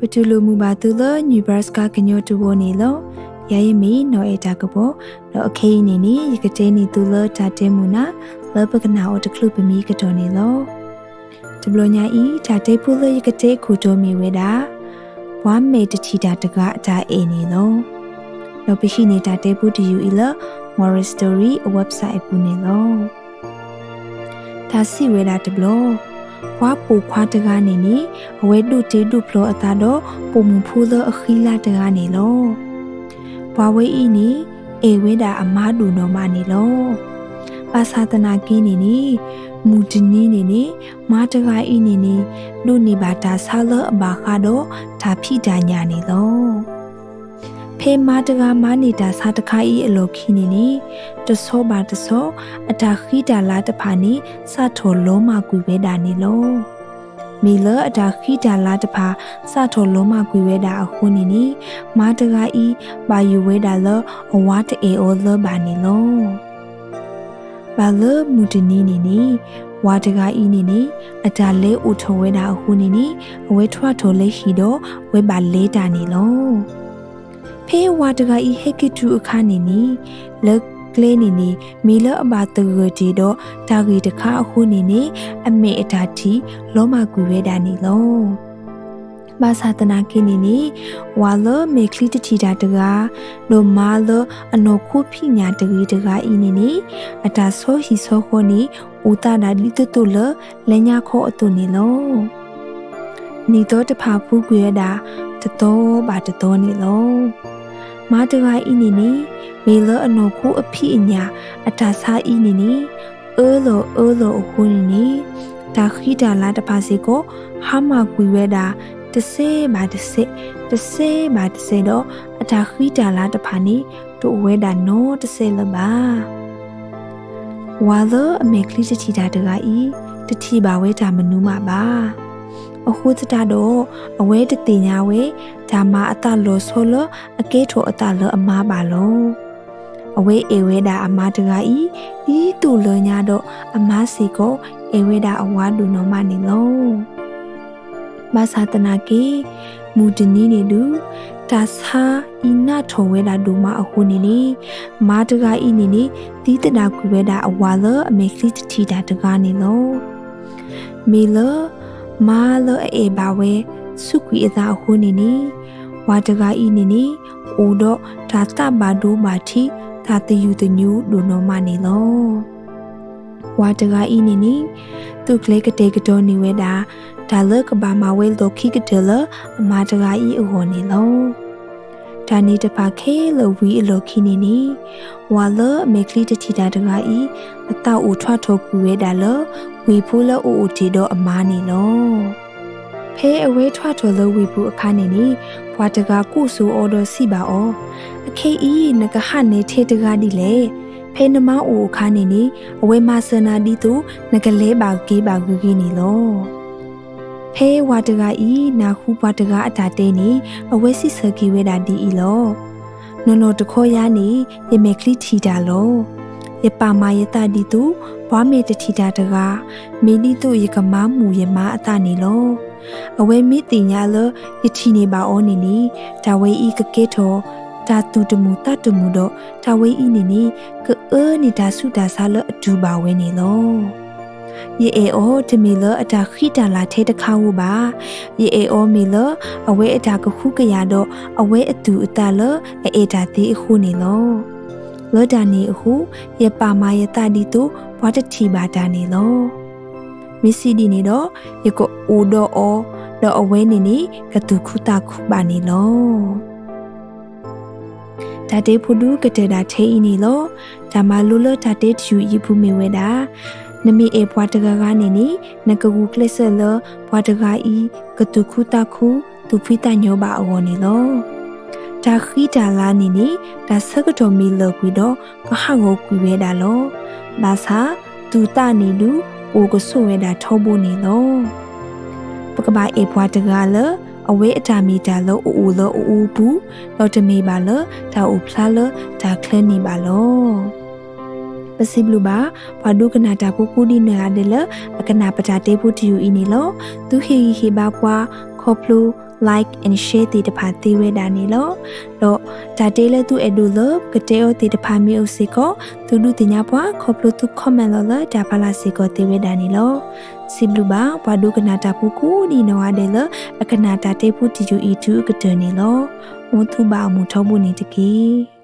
ပတူၢ်လိာ်မုာ်ဘၣ်သုလၢ Nebraska ကညီတဝၢန့ၣ်လီၤ. ယၤယမ့ၢ်နီၢ်အဲၣ်တၢ်ကပီၤ, ဒီးအခဲအံၤန့ၣ်န့ၣ် ယကတဲန့ၢ်သုလၢတၢ်တဲမုာ်နၤ လၢပကနၣ်အီၤတချုးပမံကတီၢ်န့ၣ်လီၤ. တဘျီညါအံၤ တၢ်တဲဖိလၢယကတဲခိၣ်တီမ့ၢ်ဝဲဒၣ် ပှၤမဲာ်တထံၣ်တၢ်တဂၤအတၢ်အဲၣ်န့ၣ်လီၤ. ဒီးပဟံးန့ၢ်တၢ်တဲဖိတယုၢ်အံၤလၢ Morris Story အ website အပူၤန့ၣ်လီၤ. တၢ်စံးဝဲဒၣ်တဘျီ, ပှၤပိာ်ခွါတဂၤန့ၣ်န့ၣ် အဝဲဒိးတ့ဒိးဖျီအသးဒီး ပိာ်မုၣ်ဖိလၢအဃံလၤတဂၤန့ၣ်လီၤ. ပှၤဝဲအံၤန့ၣ် အဲၣ်ဝဲဒၣ်အမါဒိၣ်နီၢ်မးန့ၣ်လီၤ. ဘၣ်ဆၣ်သနာ်က့န့ၣ်န့ၣ် မုၢ်တနံၤန့ၣ်န့ၣ် မါတဂၤအံၤန့ၣ်န့ၣ် ဒိးန့ၢ်ဘၣ်တၢ်ဆါလၢအဘၣ်ဃးဒီးတၢ်ဖံးတၢ်ညၣ်န့ၣ်လီၤ. ဖဲမါတဂၤမၤန့ၢ်တၢ်ဆါတခါအံၤအလီၢ်ခံန့ၣ်န့ၣ် တဆီဘၣ်တဆီ အတၢ်ဃံတၢ်လၤတဖၣ်န့ၣ် စးထီၣ်လီၤမၢ်ကွံာ်ဝဲဒၣ်န့ၣ်လီၤ. မ့ၢ်လၢအတၢ်ဃံတၢ်လၤတဖၣ် စးထီၣ်လီၤမၢ်ကွံာ်ဝဲဒၣ်အဃိန့ၣ်န့ၣ် မါတဂၤအံၤ ဘၣ်ယိၣ်ဝဲဒၣ်လၢအဝၤတအဲၣ်အီၤလၢၤဘၣ်န့ၣ်လီၤ. ဘၣ်လၢမုၢ်တနံၤန့ၣ်န့ၣ် ဝၤတဂၤအံၤန့ၣ်န့ၣ် အတၢ်လဲၤအိၣ်ထီၣ်ဝဲဒၣ်အဃိန့ၣ်န့ၣ် အဝဲထွါထီၣ်လၢဟံၣ်ဒီး အဝဲဘၣ်လဲၤတၢ်န့ၣ်လီၤ. ဖဲဝၤတဂၤအံၤဟဲက့ၤတုၤအခါန့ၣ်န့ၣ် လၢကျဲန့ၣ်န့ၣ် မ့ၢ်လၢအဘၣ်သဂၢၢ်တ့ၢ်ဒီးတၢ်ဂ့ၢ်တခါအဃိန့ၣ်န့ၣ် အမဲာ်အတၢ်ထံၣ်လီၤမၢ်ကွံာ်ဝဲဒၣ်န့ၣ်လီၤ. ဘၣ်ဆၣ်သနာ်က့န့ၣ်န့ၣ် ဝၤလၢမဲာ်ချံတထံၣ်တၢ်တဂၤ ဒီးမါလၢအနီၢ်ခိဖံးညၣ်တဂ့ၤတဂၤအံၤန့ၣ်န့ၣ် အတၢ်ဆီဟံၣ်ဆီဃီန့ၣ် အိၣ်သးဒၣ်ဒ်သိးသိးလၢလၢညါခီအသိးန့ၣ်လီၤ. နံၣ်သီတဖၣ်ပူၤကွံာ်ဝဲဒၣ် တသီဘၣ်တသီန့ၣ်လီၤ. မါတဂၤအံၤန့ၣ်န့ၣ် မ့ၢ်လၢအနီၢ်ခိအဖံးအညၣ် အတၢ်ဆါအံၤန့ၣ်န့ၣ် အၢလီၤအၢလီၤအဃိန့ၣ်န့ၣ် တၢ်ဃံတၢ်လၤတဖၣ်စ့ၢ်ကီး ဟါမၢ်ကွံာ်ဝဲဒၣ် တစဲးဘၣ်တစဲး, တစဲးဘၣ်တစဲးဒီး အတၢ်ဃံတၢ်လၤတဖၣ်န့ၣ် တအိၣ်ဝဲဒၣ်နီတစဲးလၢၤဘၣ်. ဝၤလၢအမဲာ်ချံတထံၣ်တၢ်တဂၤအံၤ တထံၣ်ဘၣ်ဝဲတၢ်မနုၤမးဘၣ်. အဃိသတးဒီး အဝဲတသ့ၣ်ညါဝဲ တၢ်မၤအသးလီၤဆီလၢအကဲထီၣ်အသးလၢအမါဘၣ်လီၤ. အဝဲအဲၣ်ဝဲဒၣ်အမါတဂၤအံၤ ဒ်သိးလၢညါဒီး အမါစ့ၢ်ကီး အဲၣ်ဝဲဒၣ်အဝၤဒိၣ်နီၢ်မးန့ၣ်လီၤ. ဘၣ်ဆၣ်သနာ်က့ မုၢ်တနံၤန့ၣ်ဒုး တၢ်ဆါအံၤနးထီၣ်ဝဲဒၣ်ဒိၣ်မးအဃိန့ၣ်န့ၣ် မါတဂၤအံၤန့ၣ်န့ၣ် သံသဒၣ်ကွံာ်ဝဲဒၣ်အဝၤလၢအမဲာ်ချံတထံၣ်တၢ်တဂၤန့ၣ်လီၤ. မ့ၢ်လၢ မါလၢအအဲၣ်ဘၣ်ဝဲ စူးကွံာ်အသးအဃိန့ၣ်န့ၣ် ဝၤတဂၤအံၤန့ၣ်န့ၣ် အိၣ်ဒီးတၢ်သးဘၣ်ဒိဘၣ်ထံး တၢ်သယုၢ်သညိဒိၣ်နီၢ်မးန့ၣ်လီၤ. ဝၤတဂၤအံၤန့ၣ်န့ၣ် သုးကျဲၤကတဲာ်ကတီၤန့ၢ်ဝဲဒၣ် တၢ်လၢကဘၣ်မၤဝဲလီၢ်ခံကတၢၢ်လၢအမါတဂၤအံၤအဂီၢ်န့ၣ်လီၤ. တၢ်န့ၣ်တဖၣ်ခဲလၢာ်ဝံၤအလီၢ်ခံန့ၣ်န့ၣ် ဝၤလၢအမဲာ်ချံတထံၣ်တၢ်တဂၤအံၤ အသးအိၣ်ထွးထီၣ်ကွံာ်ဝဲဒၣ်လၢ ဝ့ၢ်ဖိလၢအအိၣ်တ့ၢ်ဒီးအမါန့ၣ်လီၤ. ဖဲအဝဲထွးထီၣ်လၢဝ့ၢ်ပူၤအခါန့ၣ်န့ၣ် ပှၤတဂၤကိးစိအီၤဒီးစံးဘၣ်အီၤ, အခဲအံၤ နကဟးနဲၣ်ထဲတဂၤဒ်လဲၣ်. ဖဲနမါအိၣ်အခါန့ၣ်န့ၣ် အဝဲမၤစၢၤနၤဒ်သိး နကလဲၤဘၣ်က့ၤဘၣ်ဂ့ၤဂ့ၤန့ၣ်လီၤ. ဖဲဝၤတဂၤအံၤ နၢ်ဟူပှၤတဂၤအတၢ်တဲန့ၣ် အဝဲစံးဆၢက့ၤဝဲဒၣ်ဒ်အံၤလီၤ. နီၢ်နီၢ်တခီယၤန့ၣ် ယမဲာ်ချံထံၣ်တၢ်လီၤ. ယပာ်မၤယသးဒ်သိး ပှၤမဲာ်တထံၣ်တၢ်တဂၤ, မ့ၢ်ဒ်သိးယကမၤမုာ်ယမါအသးန့ၣ်လီၤ. အဝဲမ့ၢ်သ့ၣ်ညါလၢယထံၣ်န့ၢ်ဘၣ်အီၤန့ၣ်န့ၣ် တၢ်ဝဲအံၤကကဲထီၣ် တၢ်သူၣ်တမုာ်သးတမုာ်ဒီး တၢ်ဝဲအံၤန့ၣ်န့ၣ် ကအၢန့ၢ်တၢ်ဆူးတၢ်ဆါလၢအတူၢ်ဘၣ်ဝဲန့ၣ်လီၤ. ယအဲၣ်အီၤတမ့ၢ်လၢအတၢ်ဃံတၢ်လၤထဲတခါဧိၤဘၣ်. ယအဲၣ်အီၤမ့ၢ်လၢ အဝဲအတၢ်ကဟုကယာ်ဒီး အဝဲအသူၣ်အသးလၢအအဲၣ်တၢ်သ့အဃိန့ၣ်လီၤ. လၢတၢ်န့ၣ်အဃိ ယပာ်မၤယသးဒ်သိးပှၤတထံၣ်ဘၣ်တၢ်န့ၣ်လီၤ. မ့ၢ်စံးဒ်န့ၣ်ဒီး ယကအိၣ်ဒီးအီၤ, ဒီးအဝဲန့ၣ်န့ၣ် ကသူၣ်ခုသးခုဘၣ်န့ၣ်လီၤ. တၢ်တဲဖိဒုကတၢၢ်ဒၣ်ထဲအံၤန့ၣ်လီၤ. တၢ်မၤလိလၢတၢ်တဲတယုၢ်အံၤပူၤမ့ၢ်ဝဲဒၣ်, နမ့ၢ်အဲၣ်ပှၤတဂၤဂၤန့ၣ်န့ၣ် နကဂုာ်ကျဲးစၢးလၢ ပှၤတဂၤအံၤ ကသူၣ်ခုသးခု သူၣ်ဖှံသးညီဘၣ်အဂီၢ်န့ၣ်လီၤ. တၢ်ဃံတၢ်လၤန့ၣ်န့ၣ် တၢ်ဆၢကတီၢ်မ့ၢ်လၢာ်ကွံာ်ဒီး ကဟးဂီၤကွံာ်ဝဲဒၣ်လီၤ. ဘၣ်ဆၣ် သူၣ်သးန့ၣ်ဒုး ကအိၣ်ကဆိးဝဲဒၣ်ထီဘိန့ၣ်လီၤ. ပကဘၣ်အဲၣ်ပှၤတဂၤလၢ အဝဲအတၢ်မ့ၢ်တၢ်လၢအအိၣ်လၢအအိၣ်ပူၤ, ဒီးတမ့ၢ်ဘၣ်လၢတၢ်အိၣ်ဖျါလၢတၢ်ချၢန့ၣ်ဘၣ်လီၤ. ပစံးဘျုးဘၣ် ပှၤဒိကနၣ်တၢ်ဖိကိးဒံးနီၢ်ဂၤဒဲးလၢ အကနၣ်ပတၢ်တဲဖိတယုၢ်အံၤန့ၣ်လီၤ. သုဟ့ၣ်ဂံၢ်ဟ့ၣ်ဘါပှၤ ခီဖျိ like and share သ့ၣ်တဖၣ်သ့ဝဲဒၣ်န့ၣ်လီၤ. ဒီးတၢ်တဲလၢသုအဲၣ်ဒိးလၢပကတဲအီၤသ့ၣ်တဖၣ်မ့ၢ်အိၣ်စ့ၢ်ကီး သုဒုးသ့ၣ်ညါပှၤ ခီဖျိသု comment လီၤလၢတၢ်ဖးလၢ်စ့ၢ်ကီးသ့ဝဲဒၣ်န့ၣ်လီၤ. စံးဘျုးဘၣ် ပှၤဒိကနၣ်တၢ်ဖိကိးဒ်နီၢ်ဂၤဒဲးလၢ အကနၣ်တၢ်တဲဖိတယုၢ်အံၤတုၤအကတၢၢ်န့ၣ်လီၤ. မ်သုဘၣ်အမုာ်ထီဘိန့ၣ်တက့ၢ်.